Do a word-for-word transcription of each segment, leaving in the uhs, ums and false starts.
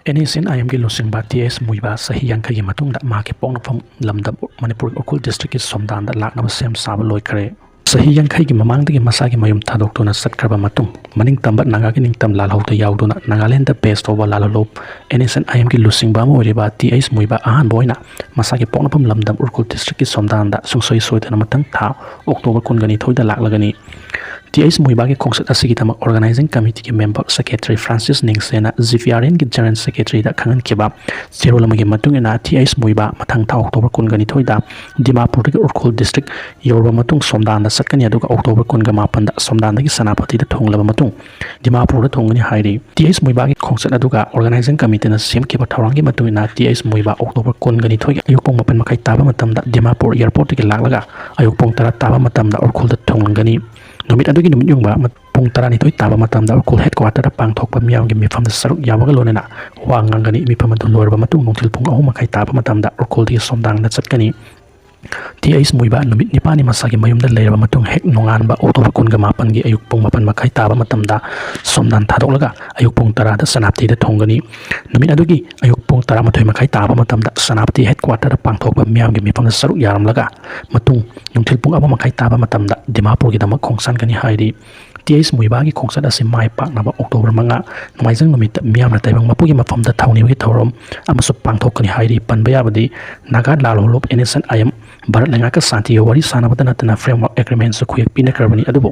And S N ꯑꯥꯏ ꯑꯦꯝꯒꯤ ꯂꯨꯆꯤꯡꯕ T H ꯃꯨꯏꯕꯥ ꯆꯍꯤ ꯌꯥꯡꯈꯩꯒꯤ ꯃꯇꯨꯡꯗ ꯃꯍꯥꯛꯀꯤ ꯄꯣꯛꯅꯐꯝ ꯂꯝꯗꯝ ꯃꯅꯤꯄꯨꯔꯒꯤ ꯎꯈ꯭ꯔꯨꯜ ꯗꯤꯁꯇ꯭ꯔꯤꯛꯀꯤ ꯁꯣꯝꯗꯥꯟꯗ ꯂꯥꯛꯅꯕ ꯁꯦꯝ ꯁꯥꯕ ꯂꯣꯏꯈ꯭ꯔꯦ꯫ ꯆꯍꯤ ꯌꯥꯡꯈꯩꯒꯤ ꯃꯃꯥꯡꯗꯒꯤ ꯃꯁꯥꯒꯤ ꯃꯌꯨꯝ ꯊꯥꯗꯣꯛꯇꯨꯅ ꯆꯠꯈ꯭ꯔꯕ ꯃꯇꯨꯡ, ꯃꯅꯤꯡ ꯇꯝꯕ ꯅꯥꯒꯥꯒꯤ ꯅꯤꯡꯇꯝ ꯂꯥꯜꯍꯧꯗ ꯌꯥꯎꯗꯨꯅ ꯅꯥꯒꯥꯂꯦꯟꯗ ꯕꯦꯁ ꯇꯧꯕ ꯂꯥꯜꯍꯧꯂꯨꯞ ꯑꯦꯟ ꯑꯦꯁ ꯑꯦꯟ ꯑꯥꯏ ꯑꯦꯝꯒꯤ ꯂꯨꯆꯤꯡꯕ ꯑꯃ ꯑꯣꯏꯔꯤꯕ ꯇꯤ ꯑꯩꯆ ꯃꯨꯏꯕꯥ ꯑꯍꯥꯟꯕ ꯑꯣꯏꯅ ꯃꯁꯥꯒꯤ ꯄꯣꯛꯅꯐꯝ ꯂꯝꯗꯝ ꯎꯈ꯭ꯔꯨꯜ ꯗꯤꯁꯇ꯭ꯔꯤꯛꯀꯤ ꯁꯣꯝꯗꯥꯟꯗ ꯁꯨꯡꯁꯣꯏ ꯁꯣꯏꯗꯅ ꯃꯊꯪ ꯊꯥ ꯑꯣꯛꯇꯣꯕꯔ ꯀꯨꯟꯒ ꯅꯤꯊꯣꯏꯗ ꯂꯥꯛꯂꯒꯅꯤ꯫ ꯇꯤ ꯑꯩꯆ ꯃꯨꯏꯕꯥꯒꯤ ꯈꯣꯡꯆꯠ ꯑꯁꯤꯒꯤꯗꯃꯛ ꯑꯣꯔꯒꯅꯥꯏꯖꯤꯡ ꯀꯃꯤꯇꯤꯒꯤ ꯃꯦꯝꯕꯔ ꯁꯦꯀ꯭ꯔꯦꯇꯔꯤ ꯐ꯭ꯔꯥꯟꯁꯤꯁ ꯅꯤꯡꯁꯦꯅ ꯖꯤ ꯄꯤ ꯑꯥꯔ ꯑꯦꯟꯒꯤ ꯖꯦꯅꯔꯦꯜ ꯁꯦꯀ꯭ꯔꯦꯇꯔꯤꯗ ꯈꯪꯍꯟꯈꯤꯕ ꯆꯦꯔꯣꯜ ꯑꯃꯒꯤ ꯃꯇꯨꯡ ꯏꯟꯅ, ꯇꯤ ꯑꯩꯆ ꯃꯨꯏꯕꯥ ꯃꯊꯪ ꯊꯥ ꯑꯣꯛꯇꯣꯕꯔ ꯀꯨꯟꯒ ꯅꯤꯊꯣꯏꯗ ꯗꯤꯃꯥꯄꯨꯔꯗꯒꯤ ꯎꯈ꯭ꯔꯨꯜ ꯗꯤꯁꯇ꯭ꯔꯤꯛ ꯌꯧꯔꯕ ꯃꯇꯨꯡ ꯁꯣꯝꯗꯥꯟꯗ ꯆꯠꯀꯅꯤ, ꯑꯗꯨꯒ ꯑꯣꯛꯇꯣꯕꯔ ꯀꯨꯟꯒ ꯃꯥꯄꯟꯗ ꯁꯣꯝꯗꯥꯟꯗꯒꯤ ꯁꯦꯅꯥꯄꯇꯤꯗ ꯊꯨꯡꯂꯕ ꯃꯇꯨꯡ ꯗꯤꯃꯥꯄꯨꯔꯗ ꯊꯨꯡꯒꯅꯤ ꯍꯥꯏꯔꯤ꯫ ꯇꯤ ꯑꯩꯆ ꯃꯨꯏꯕꯥꯒꯤ ꯈꯣꯡꯆꯠ ꯑꯗꯨꯒ ꯑꯣꯔꯒꯅꯥꯏꯖꯤꯡ ꯀꯃꯤꯇꯤꯅ ꯁꯦꯝꯈꯤꯕ ꯊꯧꯔꯥꯡꯒꯤ ꯃꯇꯨꯡ ꯏꯟꯅ, ꯇꯤ ꯑꯩꯆ ꯃꯨꯏꯕꯥ ꯑꯣꯛꯇꯣꯕꯔ ꯀꯨꯟꯒ ꯅꯤꯊꯣꯏꯒꯤ ꯑꯌꯨꯛ ꯄꯨꯡ ꯃꯥꯄꯟ ꯃꯈꯥꯏ ꯇꯥꯕ ꯃꯇꯝꯗ ꯗꯤꯃꯥꯄꯨꯔ ꯑꯦꯌꯔꯄꯣꯔꯠꯇꯒꯤ ꯂꯥꯛꯂꯒ ꯑꯌꯨꯛ ꯄꯨꯡ ꯇꯔꯥ ꯇꯥꯕ ꯃꯇꯝꯗ ꯎꯈ꯭ꯔꯨꯜꯗ ꯊꯨꯡꯂꯒꯅꯤ꯫ ꯅꯨꯃꯤꯠ ꯑꯗꯨꯒꯤ ꯅꯨꯃꯤꯠ ꯌꯨꯡꯕ ꯃ-, ꯄꯨꯡ ꯇꯔꯥꯅꯤꯊꯣꯏ ꯇꯥꯕ ꯃꯇꯝꯗ ꯎꯈ꯭ꯔꯨꯜ ꯍꯦꯗꯀ꯭ꯋꯥꯇꯔꯗ ꯄꯥꯡꯊꯣꯛꯄ ꯃꯤꯌꯥꯝꯒꯤ ꯃꯤꯐꯝꯗ ꯁꯔꯨꯛ ꯌꯥꯕꯒ ꯂꯣꯏꯅꯅ ꯋꯥ ꯉꯥꯡꯒꯅꯤ꯫ ꯃꯤꯐꯝ ꯑꯗꯨ ꯂꯣꯏꯔꯕ ꯃꯇꯨꯡ ꯅꯨꯡꯊꯤꯜ ꯄꯨꯡ ꯑꯍꯨꯝ ꯃꯈꯥꯏ ꯇꯥꯕ ꯃꯇꯝꯗ ꯎꯈ꯭ꯔꯨꯜꯗꯒꯤ ꯁꯣꯝꯗꯥꯡꯗ ꯆꯠꯀꯅꯤ꯫ ꯇꯤ ꯑꯩꯆ ꯃꯨꯏꯕꯥ ꯅꯨꯃꯤꯠ ꯅꯤꯄꯥꯜꯅꯤ ꯃꯁꯥꯒꯤ ꯃꯌꯨꯝꯗ ꯂꯩꯔꯕ ꯃꯇꯨꯡ, ꯍꯦꯛ ꯅꯣꯡꯉꯥꯟꯕ ꯑꯣꯛꯇꯣꯕꯔ ꯀꯨꯟꯒ ꯃꯥꯄꯟꯒꯤ ꯑꯌꯨꯛ ꯄꯨꯡ ꯃꯥꯄꯟ ꯃꯈꯥꯏ ꯇꯥꯕ ꯃꯇꯝꯗ ꯁꯣꯝꯗꯥꯟ ꯊꯥꯗꯣꯛꯂꯒ ꯑꯌꯨꯛ ꯄꯨꯡ ꯇꯔꯥꯗ ꯁꯦꯅꯥꯄꯇꯤꯗ ꯊꯨꯡꯒꯅꯤ꯫ ꯅꯨꯃꯤꯠ ꯑꯗꯨꯒꯤ ꯑꯌꯨꯛ ꯄꯨꯡ ꯇꯔꯥꯃꯥꯊꯣꯏ ꯃꯈꯥꯏ ꯇꯥꯕ ꯃꯇꯝꯗ ꯁꯦꯅꯥꯄꯇꯤ ꯍꯦꯗꯀ꯭ꯋꯥꯇꯔꯗ ꯄꯥꯡꯊꯣꯛꯄ ꯃꯤꯌꯥꯝꯒꯤ ꯃꯤꯐꯝꯗ ꯁꯔꯨꯛ ꯌꯥꯔꯝꯂꯒ ꯃꯇꯨꯡ ꯅꯨꯡꯊꯤꯜ ꯄꯨꯡ ꯑꯃ ꯃꯈꯥꯏ ꯇꯥꯕ ꯃꯇꯝꯗ ꯗꯤꯃꯥꯄꯨꯔꯒꯤꯗꯃꯛ ꯈꯣꯡꯁꯥꯟꯒꯅꯤ ꯍꯥꯏꯔꯤ꯫ ꯇꯤ ꯑꯩꯆ ꯃꯨꯏꯕꯥꯒꯤ ꯈꯣꯡꯆꯠ ꯑꯁꯤ ꯃꯥꯏ ꯄꯥꯛꯅꯕ ꯑꯣꯛꯇꯣꯕꯔ ꯃꯉꯥ, ꯅꯣꯡꯃꯥꯏꯖꯤꯡ ꯅꯨꯃꯤꯠꯇ ꯃꯤꯌꯥꯝꯅ ꯇꯥꯏꯕꯪ ꯃꯄꯨꯒꯤ ꯃꯐꯝꯗ ꯊꯧꯅꯤꯕꯒꯤ ꯊꯧꯔꯝ ꯑꯃꯁꯨ ꯄꯥꯡꯊꯣꯛꯀꯅꯤ ꯍꯥꯏꯔꯤ꯫ ꯄꯟꯕ ꯌꯥꯕꯗꯤ, ꯅꯥꯒꯥ ꯂꯥꯜꯍꯧꯂꯨꯞ N S N I M Bharat ꯂꯩꯉꯥꯛꯀ ꯁꯥꯟꯇꯤꯒꯤ ꯋꯥꯔꯤ ꯁꯥꯟꯅꯕꯇ ꯅꯠꯇꯅ ꯐ꯭ꯔꯦꯝꯋꯥꯔꯛ ꯑꯦꯒ꯭ꯔꯤꯃꯦꯟꯁꯨ ꯈꯨꯌꯦꯛ ꯄꯤꯅꯈ꯭ꯔꯕꯅꯤ꯫ ꯑꯗꯨꯕꯨ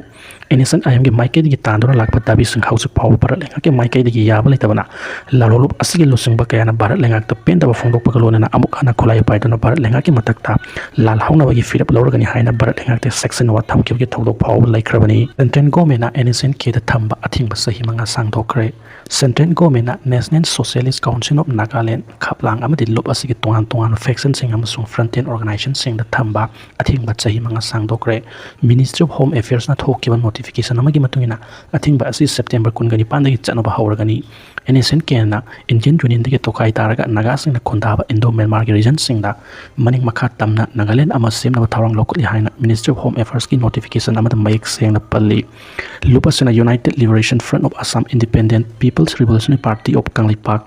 ꯑꯦꯟ ꯑꯦꯁ ꯑꯦꯟ ꯑꯥꯏ ꯑꯦꯝꯒꯤ ꯃꯥꯏꯀꯩꯗꯒꯤ ꯇꯥꯟꯗꯨꯅ ꯂꯥꯛꯄ ꯗꯥꯕꯤꯁꯤꯡ ꯍꯧꯖꯤꯛ ꯐꯥꯎꯕ ꯚꯥꯔꯠ ꯂꯩꯉꯥꯛꯀꯤ ꯃꯥꯏꯀꯩꯗꯒꯤ ꯌꯥꯕ ꯂꯩꯇꯕꯅ, ꯂꯥꯜꯍꯧꯂꯨꯞ ꯑꯁꯤꯒꯤ ꯂꯨꯆꯤꯡꯕ ꯀꯌꯥꯅ ꯚꯥꯔꯠ ꯂꯩꯉꯥꯛꯇ ꯄꯦꯟꯗꯕ ꯐꯣꯡꯗꯣꯛꯄꯒ ꯂꯣꯏꯅꯅ ꯑꯃꯨꯛ ꯍꯟꯅ ꯈꯨꯠꯂꯥꯏ ꯄꯥꯏꯗꯨꯅ ꯚꯥꯔꯠ ꯂꯩꯉꯥꯛꯀꯤ ꯃꯊꯛꯇ ꯂꯥꯜꯍꯧꯅꯕꯒꯤ ꯐꯤꯔꯦꯞ ꯂꯧꯔꯒꯅꯤ ꯍꯥꯏꯅ ꯚꯥꯔꯠ ꯂꯩꯉꯥꯛꯇ ꯁꯦꯛꯁꯟ ꯋꯥ ꯊꯝꯈꯤꯕꯒꯤ ꯊꯧꯗꯣꯛ ꯐꯥꯎꯕ ꯂꯩꯈ꯭ꯔꯕꯅꯤ꯫ ꯁꯦꯟꯇ꯭ꯔꯦꯜ ꯒꯣꯔꯃꯦꯟꯅ ꯑꯦꯟ ꯑꯦꯁ ꯑꯦꯟ ꯀꯦꯗ ꯊꯝꯕ ꯑꯊꯤꯡꯕ ꯆꯍꯤ ꯃꯉꯥ ꯁꯥꯡꯗꯣꯛꯈ꯭ꯔꯦ꯫ ꯁꯦꯟꯇ꯭ꯔꯦꯜ ꯒꯣꯔꯃꯦꯟꯅ national socialist council of Nagaland, ꯈꯥꯞꯂꯥꯡ ꯑꯃꯗꯤ ꯂꯨꯞ ꯑꯁꯤꯒꯤ ꯇꯣꯉꯥꯟ ꯇꯣꯉꯥꯟꯕ ꯐꯦꯛꯁꯟꯁꯤꯡ ꯑꯃꯁꯨꯡ ꯐ꯭ꯔꯟꯇꯤꯌꯔ ꯑꯣꯔꯒꯅꯥꯏꯖꯦꯁꯟꯁꯤꯡꯗ ꯊꯝꯕ ꯑꯊꯤꯡꯕ ꯆꯍꯤ ꯃꯉꯥ ꯁꯥꯡꯗꯣꯛꯈ꯭ꯔꯦ꯫ ꯃꯤꯅꯤꯁꯇ꯭ꯔꯤ ꯑꯣꯐ ꯍꯣꯝ ꯑꯦꯐꯤꯌꯔꯁꯅ ꯊꯣꯛꯈꯤꯕ ꯅꯣꯇꯤꯐꯤꯀꯦꯁꯟ ꯑꯃꯒꯤ ꯃꯇꯨꯡ ꯏꯟꯅ, ꯑꯊꯤꯡꯕ ꯑꯁꯤ ꯁꯦꯞꯇꯦꯝꯕꯔ ꯀꯨꯟꯒ ꯅꯤꯄꯥꯟꯗꯒꯤ ꯆꯠꯅꯕ ꯍꯧꯔꯒꯅꯤ꯫ ꯑꯦꯟ ꯑꯦꯁ ꯑꯦꯟ ꯀꯦꯅ ꯏꯟꯗꯤꯌꯟ ꯌꯨꯅꯤꯌꯟꯗꯒꯤ ꯇꯣꯈꯥꯏ ꯇꯥꯔꯒ ꯅꯥꯒꯥꯁꯤꯡꯅ ꯈꯨꯟꯗꯥꯕ ꯏꯟꯗꯣ ꯃ꯭ꯌꯥꯟꯃꯥꯔꯒꯤ ꯔꯤꯖꯟꯁꯤꯡꯗ ꯃꯅꯤꯡ ꯃꯈꯥ ꯇꯝꯅ ꯅꯥꯒꯥꯂꯦꯟ ꯑꯃ ꯁꯦꯝꯅꯕ ꯊꯧꯔꯥꯡ ꯂꯧꯈꯠꯂꯤ ꯍꯥꯏꯅ ꯃꯤꯅꯤꯁꯇ꯭ꯔꯤ ꯑꯣꯐ ꯍꯣꯝ ꯑꯦꯐꯤꯌꯔꯁꯀꯤ ꯅꯣꯇꯤꯐꯤꯀꯦꯁꯟ ꯑꯃꯗ ꯃꯌꯦꯛ ꯁꯦꯡꯅ ꯄꯜꯂꯤ꯫ ꯂꯨꯞ ꯑꯁꯤꯅ United Liberation Front of Assam, Independent People's Revolutionary Party of Kangleipak,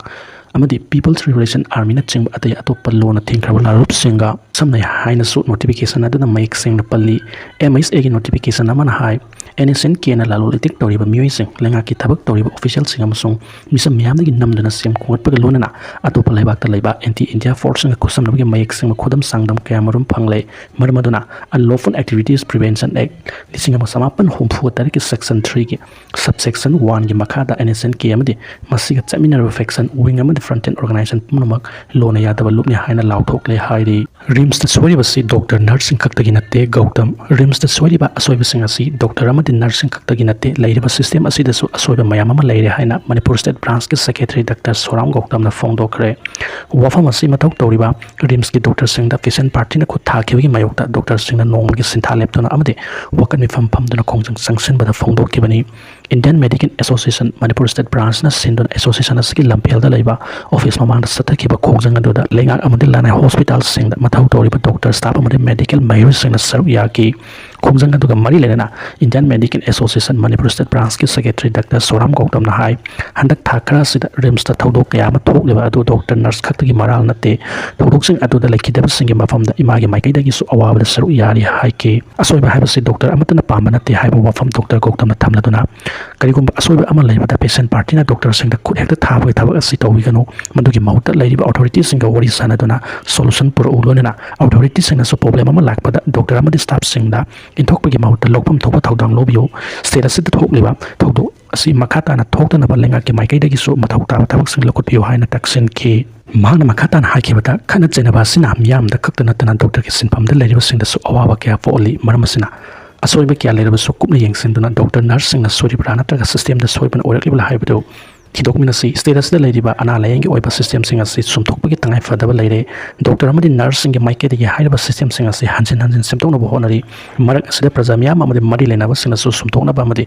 ꯑꯃꯗꯤ People's Liberation Armyꯅꯆꯤꯡꯕ ꯑꯇꯩ ꯑꯇꯣꯞꯄ ꯂꯣꯟꯅ ꯊꯤꯡꯈ꯭ꯔꯕ ꯂꯥꯜꯂꯣꯟꯁꯤꯡꯒ ꯈꯨꯠꯁꯝꯅꯩ ꯍꯥꯏꯅꯁꯨ notification ꯑꯗꯨꯗ ꯃꯌꯦꯛ ꯁꯦꯡꯅ ꯄꯜꯂꯤ꯫ MHAꯒꯤ notification ꯑꯃꯅ ꯍꯥꯏ, NSCNKꯅ ꯂꯥꯂꯣꯟ ꯏꯇꯤꯛ ꯇꯧꯔꯤꯕ ꯃꯤꯑꯣꯏꯁꯤꯡ, ꯂꯩꯉꯥꯛꯀꯤ ꯊꯕꯛ ꯇꯧꯔꯤꯕ officialꯁꯤꯡ ꯑꯃꯁꯨꯡ ꯃꯤꯆꯝ ꯃꯤꯌꯥꯝꯗꯒꯤ ꯅꯝꯗꯨꯅ ꯁꯦꯝ ꯈꯣꯝꯒꯠꯄꯒ ꯂꯣꯏꯅꯅ ꯑꯇꯣꯞꯄ ꯂꯩꯕꯥꯛꯇ ꯂꯩꯕ anti India forceꯁꯤꯡꯒ ꯈꯨꯠꯁꯝꯅꯕꯒꯤ ꯃꯌꯦꯛ ꯁꯦꯡꯕ ꯈꯨꯗꯝ ꯆꯥꯡꯗꯝ ꯀꯌꯥ ꯃꯔꯨꯝ ꯐꯪꯂꯦ꯫ ꯃꯔꯝ ꯑꯗꯨꯅ Unlawful Activities Prevention Act ꯂꯤꯁꯤꯡ ꯑꯃ ꯆꯃꯥꯄꯟ ꯍꯨꯝꯐꯨ ꯇꯔꯦꯠꯀꯤ section threeꯒꯤ subsection oneꯒꯤ ꯃꯈꯥꯗ NSCNK ꯑꯃꯗꯤ ꯃꯁꯤꯒ ꯆꯠꯃꯤꯟꯅꯔꯤꯕ faction, wing ꯑꯃꯗꯤ frontline organization ꯄꯨꯝꯅꯃꯛ ꯂꯣꯟꯅ ꯌꯥꯗꯕ ꯂꯨꯞꯅꯤ ꯍꯥꯏꯅ ꯂꯥꯎꯊꯣꯛꯂꯦ ꯍꯥꯏꯔꯤ꯫ RIMSꯇ ꯁꯣꯏꯔꯤꯕꯁꯤ doctor, nurseꯁꯤꯡ ꯈꯛꯇꯒꯤ ꯅꯠꯇꯦ꯫ ꯒꯧꯇꯝ, RIMSꯇ ꯁꯣꯏꯔꯤꯕ ꯑꯁꯣꯏꯕꯁꯤꯡ ꯑꯁꯤ doctor ꯑꯃꯗꯤ nurseꯁꯤꯡ ꯈꯛꯇꯒꯤ ꯅꯠꯇꯦ, ꯂꯩꯔꯤꯕ system ꯑꯁꯤꯗꯁꯨ ꯑꯁꯣꯏꯕ ꯃꯌꯥꯝ ꯑꯃ ꯂꯩꯔꯦ ꯍꯥꯏꯅ ꯃꯅꯤꯄꯨꯔ State Branchꯀꯤ secretary doctor ꯁꯣꯔꯥꯝ ꯒꯧꯇꯝꯅ ꯐꯣꯡꯗꯣꯛꯈ꯭ꯔꯦ꯫ ꯋꯥꯐꯝ ꯑꯁꯤ ꯃꯊꯧ ꯇꯧꯔꯤꯕ RIMSꯀꯤ doctorꯁꯤꯡꯗ patient partyꯅ ꯈꯨꯠ ꯊꯥꯈꯤꯕꯒꯤ ꯃꯥꯌꯣꯛꯇ doctorꯁꯤꯡꯅ ꯅꯣꯡꯃꯒꯤ ꯁꯤꯟꯊꯥ ꯂꯦꯞꯇꯨꯅ ꯑꯃꯗꯤ ꯋꯥꯀꯠ ꯃꯤꯐꯝ ꯐꯝꯗꯨꯅ ꯈꯣꯡꯖꯪ ꯆꯪꯁꯤꯟꯕꯗ ꯐꯣꯡꯗꯣꯛꯈꯤꯕꯅꯤ꯫ Indian Medical Association Manipur State Branchꯅ ꯁꯤꯟꯗꯨꯅ association ꯑꯁꯤꯒꯤ ꯂꯝꯐꯦꯜꯗ ꯂꯩꯕ office ꯃꯃꯥꯡꯗ ꯆꯠꯊꯈꯤꯕ ꯈꯣꯡꯖꯪ ꯑꯗꯨꯗ ꯂꯩꯉꯥꯛ ꯑꯃꯗꯤ ꯂꯅꯥꯏ hospitalꯁꯤꯡꯗ ꯃꯊꯧ ꯇꯧꯔꯤꯕ doctor, staff ꯑꯃꯗꯤ medical ꯃꯍꯩꯔꯣꯏꯁꯤꯡꯅ ꯁꯔꯨꯛ ꯌꯥꯈꯤ꯫ ꯈꯣꯡꯖꯪ ꯑꯗꯨꯒ ꯃꯔꯤ ꯂꯩꯅꯅ Indian Medical Association Manipur State Branchꯀꯤ secretary doctor ꯁꯣꯔꯥꯝ ꯒꯧꯇꯝꯅ ꯍꯥꯏ, ꯍꯟꯗꯛ ꯊꯥ ꯈꯔ ꯑꯁꯤꯗ RIMSꯇ ꯊꯧꯗꯣꯛ ꯀꯌꯥ ꯑꯃ ꯊꯣꯛꯂꯤꯕ ꯑꯗꯨ doctor, nurse ꯈꯛꯇꯒꯤ ꯃꯔꯥꯜ ꯅꯠꯇꯦ꯫ ꯊꯧꯗꯣꯛꯁꯤꯡ ꯑꯗꯨꯗ ꯂꯩꯈꯤꯗꯕꯁꯤꯡꯒꯤ ꯃꯐꯝꯗ ꯏꯃꯥꯒꯤ ꯃꯥꯏꯀꯩꯗꯒꯤꯁꯨ ꯑꯋꯥꯕꯗ ꯁꯔꯨꯛ ꯌꯥꯔꯤ ꯍꯥꯏꯈꯤ꯫ ꯑꯁꯣꯏꯕ ꯍꯥꯏꯕꯁꯤ doctor ꯑꯃꯠꯇꯅ ꯄꯥꯝꯕ ꯅꯠꯇꯦ ꯍꯥꯏꯕ ꯋꯥꯐꯝ doctor ꯒꯧꯇꯝꯅ ꯊꯝꯂꯗꯨꯅ, ꯀꯔꯤꯒꯨꯝꯕ ꯑꯁꯣꯏꯕ ꯑꯃ ꯂꯩꯕꯗ patient partyꯅ doctorꯁꯤꯡꯗ ꯈꯨꯠ ꯍꯦꯛꯇ ꯊꯥꯕꯒꯤ ꯊꯕꯛ ꯑꯁꯤ ꯇꯧꯕꯤꯒꯅꯨ꯫ ꯃꯗꯨꯒꯤ ꯃꯍꯨꯠꯇ ꯂꯩꯔꯤꯕ authorityꯁꯤꯡꯒ ꯋꯥꯔꯤ ꯁꯥꯅꯗꯨꯅ solution ꯄꯨꯔꯛꯎ꯫ ꯂꯣꯏꯅꯅ authorityꯁꯤꯡꯅꯁꯨ problem ꯑꯃ ꯂꯥꯛꯄꯗ doctor ꯑꯃꯗꯤ staffꯁꯤꯡꯗ ꯏꯟꯊꯣꯛꯄꯒꯤ ꯃꯍꯨꯠꯇ ꯂꯧꯐꯝ ꯊꯣꯛꯄ ꯊꯧꯗꯥꯡ ꯂꯧꯕꯤꯌꯨ꯫ State ꯑꯁꯤꯗ ꯊꯣꯛꯂꯤꯕ ꯊꯧꯗꯣꯛ ꯑꯁꯤ ꯃꯈꯥ ꯇꯥꯅ ꯊꯣꯛꯇꯅꯕ ꯂꯩꯉꯥꯛꯀꯤ ꯃꯥꯏꯀꯩꯗꯒꯤꯁꯨ ꯃꯊꯧ ꯇꯥꯕ ꯊꯕꯛꯁꯤꯡ ꯂꯧꯈꯠꯄꯤꯌꯨ ꯍꯥꯏꯅ ꯇꯛꯁꯤꯟꯈꯤ꯫ ꯃꯍꯥꯛꯅ ꯃꯈꯥ ꯇꯥꯅ ꯍꯥꯏꯈꯤꯕꯗ, ꯈꯠꯅ ꯆꯩꯅꯕ ꯑꯁꯤꯅ ꯃꯤꯌꯥꯝꯗ ꯈꯛꯇ ꯅꯠꯇꯅ doctorꯒꯤ ꯁꯤꯟꯐꯝꯗ ꯂꯩꯔꯤꯕꯁꯤꯡꯗꯁꯨ ꯑꯋꯥꯕ ꯀꯌꯥ ꯄꯣꯛꯍꯜꯂꯤ꯫ ꯃꯔꯝ ꯑꯁꯤꯅ, ꯑꯁꯣꯏꯕ ꯀꯌꯥ ꯂꯩꯔꯕꯁꯨ ꯀꯨꯞꯅ ꯌꯦꯡꯁꯤꯟꯗꯨꯅ doctor, nurseꯁꯤꯡꯅ ꯁꯣꯏꯔꯤꯕ꯭ꯔꯥ ꯅꯠꯇ꯭ꯔꯒ systemꯗ ꯁꯣꯏꯕꯅ ꯑꯣꯏꯔꯛꯂꯤꯕ꯭ꯔꯥ ꯍꯥꯏꯕꯗꯨ ꯊꯤꯗꯣꯛꯃꯤꯟꯅꯁꯤ꯫ State ꯑꯁꯤꯗ ꯂꯩꯔꯤꯕ ꯑꯅꯥ ꯂꯥꯌꯦꯡꯒꯤ ꯑꯣꯏꯕ systemꯁꯤꯡ ꯑꯁꯤ ꯆꯨꯝꯊꯣꯛꯄꯒꯤ ꯇꯉꯥꯏ ꯐꯗꯕ ꯂꯩꯔꯦ꯫ Doctor ꯑꯃꯗꯤ nurseꯁꯤꯡꯒꯤ ꯃꯥꯏꯀꯩꯗꯒꯤ ꯍꯥꯏꯔꯤꯕ systemꯁꯤꯡ ꯑꯁꯤ ꯍꯟꯖꯤꯟ ꯍꯟꯖꯤꯟ ꯁꯦꯝꯗꯣꯛꯅꯕ ꯍꯣꯠꯅꯔꯤ꯫ ꯃꯔꯛ ꯑꯁꯤꯗ ꯄ꯭ꯔꯖꯥ ꯃꯤꯌꯥꯝ ꯑꯃꯗꯤ ꯃꯔꯤ ꯂꯩꯅꯕꯁꯤꯡꯅꯁꯨ ꯁꯨꯝꯊꯣꯛꯅꯕ ꯑꯃꯗꯤ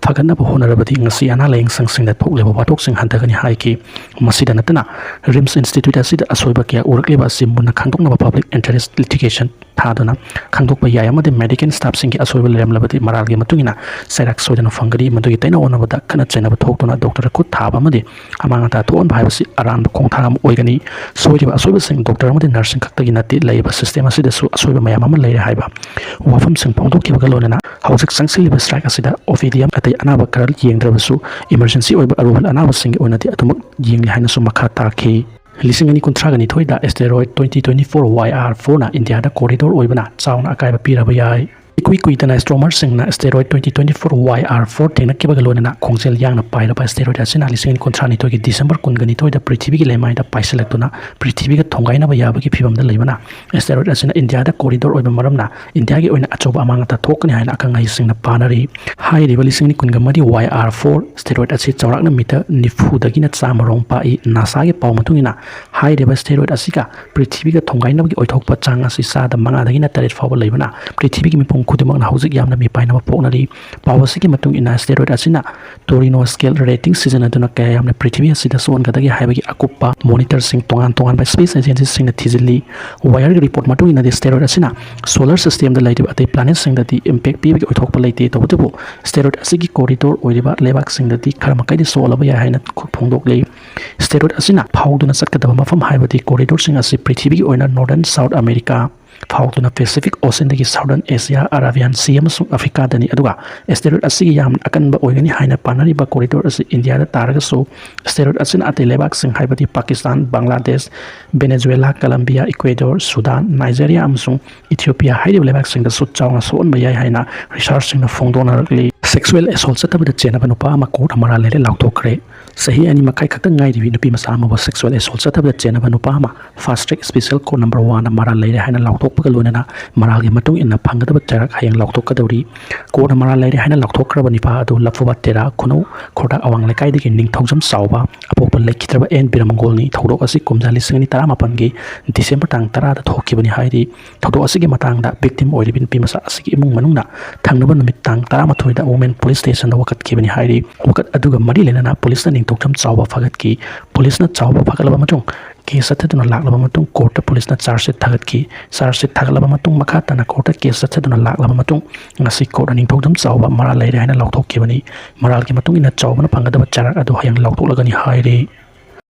ꯐꯒꯠꯅꯕ ꯍꯣꯠꯅꯔꯕꯗꯤ ꯉꯁꯤ ꯑꯅꯥ ꯂꯥꯌꯦꯡ ꯁꯪꯁꯤꯡꯗ ꯊꯣꯛꯂꯤꯕ ꯋꯥꯊꯣꯛꯁꯤꯡ ꯍꯟꯊꯒꯅꯤ ꯍꯥꯏꯈꯤ꯫ ꯃꯁꯤꯗ ꯅꯠꯇꯅ, RIMS Institute ꯑꯁꯤꯗ ꯑꯁꯣꯏꯕ ꯀꯌꯥ ꯎꯔꯛꯂꯤꯕ ꯑꯁꯤ ꯃꯨꯟꯅ ꯈꯪꯗꯣꯛꯅꯕ public interest litigation ꯊꯥꯗꯨꯅ ꯈꯪꯗꯣꯛꯄ ꯌꯥꯏ, ꯑꯃꯗꯤ ꯃꯦꯗꯤꯀꯦꯜ ꯁ꯭ꯇꯥꯐꯁꯤꯡꯒꯤ ꯑꯁꯣꯏꯕ ꯂꯩꯔꯝꯂꯕꯗꯤ ꯃꯔꯥꯜꯒꯤ ꯃꯇꯨꯡ ꯏꯟꯅ ꯆꯩꯔꯥꯛ ꯁꯣꯏꯗꯅ ꯐꯪꯒꯅꯤ꯫ ꯃꯗꯨꯒꯤ ꯇꯩꯅ ꯑꯣꯟꯅꯕꯗ ꯈꯠꯅ ꯆꯩꯅꯕ ꯊꯣꯛꯇꯨꯅ ꯗꯣꯛꯇꯔꯗ ꯈꯨꯠ ꯊꯥꯕ ꯑꯃꯗꯤ ꯑꯃꯥꯡ ꯑꯇꯥ ꯊꯣꯛꯍꯟꯕ ꯍꯥꯏꯕꯁꯤ ꯑꯔꯥꯟꯕ ꯈꯣꯡꯊꯥꯡ ꯑꯃ ꯑꯣꯏꯒꯅꯤ꯫ ꯁꯣꯏꯔꯤꯕ ꯑꯁꯣꯏꯕꯁꯤꯡ ꯗꯣꯛꯇꯔ ꯑꯃꯗꯤ ꯅꯔꯁꯁꯤꯡ ꯈꯛꯇꯒꯤ ꯅꯠꯇꯦ, ꯂꯩꯔꯤꯕ ꯁꯤꯁꯇꯦꯝ ꯑꯁꯤꯗꯁꯨ ꯑꯁꯣꯏꯕ ꯃꯌꯥꯝ ꯑꯃ ꯂꯩꯔꯦ ꯍꯥꯏꯕ ꯋꯥꯐꯝꯁꯤꯡ ꯐꯣꯡꯗꯣꯛꯈꯤꯕꯒ ꯂꯣꯏꯅꯅ ꯍꯧꯖꯤꯛ ꯆꯪꯁꯤꯜꯂꯤꯕ ꯁ꯭ꯇ꯭ꯔꯥꯏꯛ ꯑꯁꯤꯗ ꯑꯣ ꯄꯤ ꯗꯤ ꯑꯃꯗꯤ ꯑꯇꯩ ꯑꯅꯥꯕ ꯈꯔ ꯌꯦꯡꯗ꯭ꯔꯕꯁꯨ ꯏꯃꯔꯖꯦꯟꯁꯤ ꯑꯣꯏꯕ ꯑꯔꯨꯕ ꯑꯅꯥꯕꯁꯤꯡꯒꯤ ꯑꯣꯏꯅꯗꯤ ꯑꯗꯨꯃꯛ ꯌꯦꯡꯂꯤ ꯍꯥꯏꯅꯁꯨ ꯃꯈꯥ ꯇꯥꯈꯤ꯫ ꯂꯤꯁꯤꯡ ꯑꯅꯤ ꯀꯨꯟꯊ꯭ꯔꯥꯒ ꯅꯤꯊꯣꯏꯗ ꯑꯦꯁꯇꯦꯔꯣꯏꯗ ꯇ꯭ꯋꯦꯟꯇꯤ ꯇ꯭ꯋꯦꯟꯇꯤ ꯐꯣꯔ ꯋꯥꯏ ꯑꯥꯔ ꯐꯣꯔꯅ ꯏꯟꯗꯤꯌꯥꯗ ꯀꯣꯔꯤꯗꯣꯔ ꯑꯣꯏꯕꯅ ꯆꯥꯎꯅ ꯑꯀꯥꯏꯕ ꯄꯤꯔꯕ ꯌꯥꯏ꯫ ꯏꯀꯨꯏ ꯀꯨꯏꯗꯅ ꯑꯦꯁꯇ꯭ꯔꯣꯅꯣꯃꯔꯁꯤꯡꯅ ꯑꯦꯁꯇꯦꯔꯣꯏꯗ ꯇ꯭ꯋꯦꯟꯇꯤ ꯇ꯭ꯋꯦꯟꯇꯤ ꯐꯣꯔ ꯋꯥꯏ ꯑꯥꯔ ꯐꯣꯔ ꯊꯦꯡꯅꯈꯤꯕꯒ ꯂꯣꯏꯅꯅ ꯈꯣꯡꯖꯦꯜ ꯌꯥꯡꯅ ꯄꯥꯏꯔꯕ ꯑꯦꯁꯇꯦꯔꯣꯏꯗ ꯑꯁꯤꯅ ꯂꯤꯁꯤꯡ ꯑꯅꯤ ꯀꯨꯟꯊ꯭ꯔꯥꯅꯤꯊꯣꯏꯒꯤ ꯗꯤꯁꯦꯝꯕꯔ ꯀꯨꯟꯒꯅꯤꯊꯣꯏꯗ ꯄ꯭ꯔꯤꯊꯤꯕꯤꯒꯤ ꯂꯩꯃꯥꯏꯗ ꯄꯥꯏꯁꯤꯜꯂꯛꯇꯨꯅ ꯄ꯭ꯔꯤꯊꯤꯕꯤꯒ ꯊꯣꯡꯒꯥꯏꯅꯕ ꯌꯥꯕꯒꯤ ꯐꯤꯕꯝꯗ ꯂꯩꯕꯅ ꯑꯦꯁꯇꯦꯔꯣꯏꯗ ꯑꯁꯤꯅ ꯏꯟꯗꯤꯌꯥꯗ ꯀꯣꯔꯤꯗꯣꯔ ꯑꯣꯏꯕ ꯃꯔꯝꯅ ꯏꯟꯗꯤꯌꯥꯒꯤ ꯑꯣꯏꯅ ꯑꯆꯧꯕ ꯑꯃꯥꯡ ꯑꯇꯥ ꯊꯣꯛꯀꯅꯤ ꯍꯥꯏꯅ ꯑꯈꯪ ꯑꯍꯩꯁꯤꯡꯅ ꯄꯥꯅꯔꯤ꯫ ꯍꯥꯏꯔꯤꯕ ꯂꯤꯁꯤꯡ ꯑꯅꯤ ꯀꯨꯟꯒ ꯃꯔꯤ ꯋꯥꯏ ꯑꯥꯔ ꯐꯣꯔ ꯑꯦꯁꯇꯦꯔꯣꯏꯗ ꯑꯁꯤ ꯆꯥꯎꯔꯥꯛꯅ ꯃꯤꯇꯔ ꯅꯤꯐꯨꯗꯒꯤꯅ ꯆꯥꯝꯃ ꯔꯣꯝ ꯄꯥꯛꯏ꯫ ꯅꯥꯁꯥꯒꯤ ꯄꯥꯎ ꯃꯇꯨꯡ ꯏꯟꯅ ꯍꯥꯏꯔꯤꯕ ꯑꯦꯁꯇꯦꯔꯣꯏꯗ ꯑꯁꯤꯒ ꯄ꯭ꯔꯤꯊꯤꯕꯤꯒ ꯊꯣꯡꯒꯥꯏꯅꯕꯒꯤ ꯑꯣꯏꯊꯣꯛꯄ ꯆꯥꯡ ꯑꯁꯤ ꯆꯥꯗ ꯃꯉꯥꯗꯒꯤꯅ ꯇꯔꯦꯠ ꯐꯥꯎꯕ ꯂꯩꯕꯅ ꯄ꯭ꯔꯤꯊꯤꯕꯤꯒꯤ ꯃꯤꯄꯨꯝ ꯈꯨꯗꯤꯡꯃꯛꯅ ꯍꯧꯖꯤꯛ ꯌꯥꯝꯅ ꯃꯤꯄꯥꯏꯅꯕ ꯄꯣꯛꯅꯔꯤ꯫ ꯄꯥꯎ ꯑꯁꯤꯒꯤ ꯃꯇꯨꯡ ꯏꯟꯅ ꯑꯦꯁꯇꯦꯔꯣꯏꯗ ꯑꯁꯤꯅ ꯇꯣꯔꯤꯅꯣ ꯁ꯭ꯀꯦꯜ ꯔꯦꯇꯤꯡ ꯁꯤꯖꯤꯟꯅꯗꯨꯅ ꯀꯌꯥ ꯌꯥꯝꯅ ꯄ꯭ꯔꯤꯊꯤꯕꯤ ꯑꯁꯤꯗ ꯁꯣꯛꯍꯟꯒꯗꯒꯦ ꯍꯥꯏꯕꯒꯤ ꯑꯀꯨꯞꯄ ꯃꯣꯅꯤꯇꯔꯁꯤꯡ ꯇꯣꯉꯥꯟ ꯇꯣꯉꯥꯟꯕ ꯁ꯭ꯄꯦꯁ ꯑꯦꯖꯦꯟꯁꯤꯁꯤꯡꯅ ꯊꯤꯖꯤꯜꯂꯤ꯫ ꯋꯥꯌꯔꯒꯤ ꯔꯤꯄꯣꯔꯠ ꯃꯇꯨꯡ ꯏꯟꯅꯗꯤ ꯑꯦꯁꯇꯦꯔꯣꯏꯗ ꯑꯁꯤꯅ ꯁꯣꯂꯔ ꯁꯤꯁꯇꯦꯝꯗ ꯂꯩꯔꯤꯕ ꯑꯇꯩ ꯄ꯭ꯂꯥꯅꯦꯠꯁꯤꯡꯗꯗꯤ ꯏꯝꯄꯦꯛ ꯄꯤꯕꯒꯤ ꯑꯣꯏꯊꯣꯛꯄ ꯂꯩꯇꯦ꯫ ꯇꯧꯕꯇꯕꯨ ꯑꯦꯁꯇꯦꯔꯣꯏꯗ ꯑꯁꯤꯒꯤ ꯀꯣꯔꯤꯗꯣꯔ ꯑꯣꯏꯔꯤꯕ ꯂꯩꯕꯥꯛꯁꯤꯡꯗꯗꯤ ꯈꯔ ꯃꯈꯩꯗꯤ ꯁꯣꯛꯍꯜꯂꯕ ꯌꯥꯏ ꯍꯥꯏꯅ ꯐꯣꯡꯗꯣꯛꯂꯤ꯫ ꯑꯦꯁꯇꯦꯔꯣꯏꯗ ꯑꯁꯤꯅ ꯐꯥꯎꯗꯨꯅ ꯆꯠꯀꯗꯕ ꯃꯐꯝ ꯍꯥꯏꯕꯗꯤ ꯀꯣꯔꯤꯗꯣꯔꯁꯤꯡ ꯑꯁꯤ ꯄ꯭ꯔꯤꯊꯤꯕꯤꯒꯤ ꯑꯣꯏꯅ ꯅꯣꯔꯗꯔꯟ ꯁꯥꯎꯠ ꯑꯃꯦꯔꯤꯀꯥ ꯐꯥꯎꯗꯨꯅ ꯄꯦꯁꯤꯐꯤꯛ ꯑꯣꯁꯤꯟꯗꯒꯤ ꯁꯥꯎꯗꯔꯟ ꯑꯦꯁꯤꯌꯥ, ꯑꯔꯥꯕꯤꯌꯥꯟ ꯁꯤ ꯑꯃꯁꯨꯡ ꯑꯐ꯭ꯔꯤꯀꯥꯗꯅꯤ꯫ ꯑꯗꯨꯒ ꯑꯦꯁꯇꯦꯔꯣꯏꯗ ꯑꯁꯤꯒꯤ ꯌꯥꯝꯅ ꯑꯀꯟꯕ ꯑꯣꯏꯒꯅꯤ ꯍꯥꯏꯅ ꯄꯥꯅꯔꯤꯕ ꯀꯣꯔꯤꯗꯣꯔ ꯑꯁꯤ ꯏꯟꯗꯤꯌꯥꯗ ꯇꯥꯔꯒꯁꯨ ꯑꯦꯁꯇꯦꯔꯣꯏꯗ ꯑꯁꯤꯅ ꯑꯇꯩ ꯂꯩꯕꯥꯛꯁꯤꯡ ꯍꯥꯏꯕꯗꯤ ꯄꯥꯀꯤꯁꯇꯥꯟ, ꯕꯪꯒ꯭ꯂꯥꯗꯦꯁ, ꯚꯦꯅꯦꯖꯨꯋꯦꯂꯥ, ꯀꯂꯝꯕꯤꯌꯥ, ꯏꯀ꯭ꯋꯦꯗꯣꯔ, ꯁꯨꯗꯥꯟ, ꯅꯥꯏꯖꯦꯔꯤꯌꯥ ꯑꯃꯁꯨꯡ ꯏꯊꯤꯑꯣꯄꯤꯌꯥ ꯍꯥꯏꯔꯤꯕ ꯂꯩꯕꯥꯛꯁꯤꯡꯗꯁꯨ ꯆꯥꯎꯅ ꯁꯣꯛꯍꯟꯕ ꯌꯥꯏ ꯍꯥꯏꯅ ꯔꯤꯁꯔꯆꯁꯤꯡꯅ ꯐꯣꯡꯗꯣꯛꯅꯔꯛꯂꯤ꯫ ꯁꯦꯛꯁꯨꯋꯦꯜ ꯑꯦꯁꯣꯜꯠ ꯆꯠꯊꯕꯗ ꯆꯦꯟꯅꯕ ꯅꯨꯄꯥ ꯑꯃ ꯀꯣꯔꯠꯅ ꯃꯔꯥꯜ ꯂꯩꯔꯦ ꯂꯥꯎꯊꯣꯛꯈ꯭ꯔꯦ꯫ ꯆꯍꯤ ꯑꯅꯤ ꯃꯈꯥꯏ ꯈꯛꯇ ꯉꯥꯏꯔꯤꯕꯤ ꯅꯨꯄꯤ ꯃꯆꯥ ꯑꯃꯕꯨ ꯁꯦꯛꯁꯨꯋꯦꯜ ꯑꯦꯁꯣꯜꯠ ꯆꯠꯊꯕꯗ ꯆꯦꯟꯅꯕ ꯅꯨꯄꯥ ꯑꯃ fast track special court number ꯋꯥꯟꯅ ꯃꯔꯥꯜ ꯂꯩꯔꯦ ꯍꯥꯏꯅ ꯂꯥꯎꯊꯣꯛꯄꯒ ꯂꯣꯏꯅꯅ ꯃꯔꯥꯜꯒꯤ ꯃꯇꯨꯡ ꯏꯟꯅ ꯐꯪꯒꯗꯕ ꯆꯩꯔꯥꯛ ꯍꯌꯦꯡ ꯂꯥꯎꯊꯣꯛꯀꯗꯧꯔꯤ꯫ ꯀꯣꯔꯠꯅ ꯃꯔꯥꯜ ꯂꯩꯔꯦ ꯍꯥꯏꯅ ꯂꯥꯎꯊꯣꯛꯈ꯭ꯔꯕ ꯅꯤꯄꯥ ꯑꯗꯨ ꯂꯐꯨꯕꯥꯠ ꯇꯦꯔꯥ ꯈꯨꯅꯧ ꯈꯣꯔꯗꯥꯛ ꯑꯋꯥꯡ ꯂꯩꯀꯥꯏꯗꯒꯤ ꯅꯤꯡꯊꯧꯖꯝ ꯆꯥꯎꯕ ꯑꯄꯣꯛꯄ ꯂꯩꯈꯤꯗ꯭ꯔꯕ ꯑꯦꯟ ꯕꯤꯔꯃꯪꯒꯣꯜꯅꯤ꯫ ꯊꯧꯗꯣꯛ ꯑꯁꯤ ꯀꯨꯝꯖꯥ ꯂꯤꯁꯤꯡ ꯑꯅꯤ ꯇꯔꯥꯃꯥꯄꯟꯒꯤ ꯗꯤꯁꯦꯝꯕꯔ ꯇꯥꯡ ꯇꯔꯥꯗ ꯊꯣꯛꯈꯤꯕꯅꯤ ꯍꯥꯏꯔꯤ꯫ ꯊꯧꯗꯣꯛ ꯑꯁꯤꯒꯤ ꯃꯇꯥꯡꯗ ꯚꯤꯛꯇꯤꯝ ꯑꯣꯏꯔꯤꯕ ꯅꯨꯄꯤ ꯃꯆꯥ ꯑꯁꯤꯒꯤ ꯏꯃꯨꯡ ꯃꯅꯨꯡꯅ ꯊꯪꯅꯕ ꯅꯨꯃꯤꯠ ꯇꯥꯡ ꯇꯔꯥꯃꯥꯊꯣꯏꯗ ꯋꯨꯃꯦꯟ ꯄꯨꯂꯤꯁ ꯁ꯭ꯇꯦꯁꯟꯗ ꯋꯥꯀꯠꯈꯤꯕꯅꯤ ꯍꯥꯏꯔꯤ꯫ ꯋꯥꯀꯠ ꯑꯗꯨꯒ ꯃꯔꯤ ꯂꯩꯅꯅ ꯄꯨꯂꯤꯁꯅ ꯅꯤꯡꯊꯧꯖꯝ ꯆꯥꯎꯕ ꯐꯥꯒꯠꯈꯤ꯫ ꯄꯨꯂꯤꯁꯅ ꯆꯥꯎꯕ ꯐꯥꯒꯠꯂꯕ ꯃꯇꯨꯡ ꯀꯦꯁ ꯆꯠꯊꯗꯨꯅ ꯂꯥꯛꯂꯕ ꯃꯇꯨꯡ ꯀꯣꯔꯠꯇ ꯄꯨꯂꯤꯁꯅ ꯆꯥꯔꯖ ꯁꯤꯠ ꯊꯥꯒꯠꯈꯤ꯫ ꯆꯥꯔꯖ ꯁꯤꯠ ꯊꯥꯒꯠꯂꯕ ꯃꯇꯨꯡ ꯃꯈꯥ ꯇꯥꯅ ꯀꯣꯔꯠꯇ ꯀꯦꯁ ꯆꯠꯊꯗꯨꯅ ꯂꯥꯛꯂꯕ ꯃꯇꯨꯡ ꯉꯁꯤ ꯀꯣꯔꯠꯅ ꯅꯤꯡꯊꯧꯖꯝ ꯆꯥꯎꯕ ꯃꯔꯥꯜ ꯂꯩꯔꯦ ꯍꯥꯏꯅ ꯂꯥꯎꯊꯣꯛꯈꯤꯕꯅꯤ꯫ ꯃꯔꯥꯜꯒꯤ ꯃꯇꯨꯡ ꯏꯟꯅ ꯆꯥꯎꯕꯅ ꯐꯪꯒꯗꯕ ꯆꯩꯔꯥꯛ ꯑꯗꯨ ꯍꯌꯦꯡ ꯂꯥꯎꯊꯣꯛꯂꯒꯅꯤ ꯍꯥꯏꯔꯤ꯫